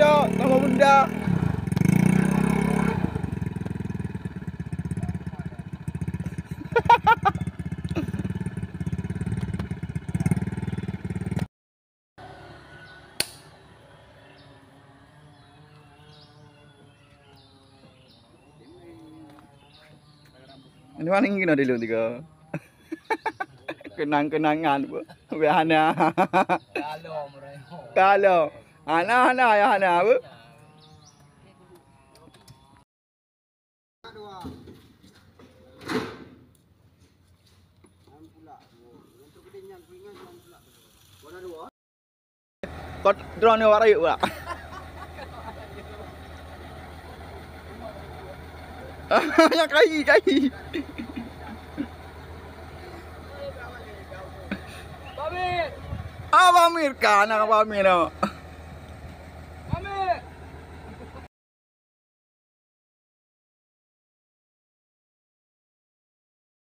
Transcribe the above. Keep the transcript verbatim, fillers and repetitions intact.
Nama bunda. Ini mana yang kena dulu tiga? Kenang-kenangan bu. Biar hana. Kalau. Hana, hana, ya hana bu. Kot drone ni warai pula. Ya kai, kai. Abang Mir kan, Abang Mir tu.